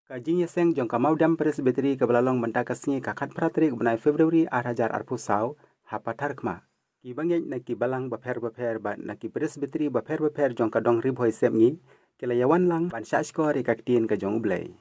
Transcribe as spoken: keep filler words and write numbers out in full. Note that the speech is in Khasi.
Ka jingïaseng jong ka Mawdiam Presbytery kaba la long mynta ka sngi ka khatphra tarik bnai February ar hajar arphew saw ha Patharkhmah. Ki bangeit na ki balang bapher bapher bad na ki Presbytery bapher bapher jong ka dong Ri Bhoi Sepngi ki la ïawan lang ban shahshkor ïa ka ktien ka jong U Blei.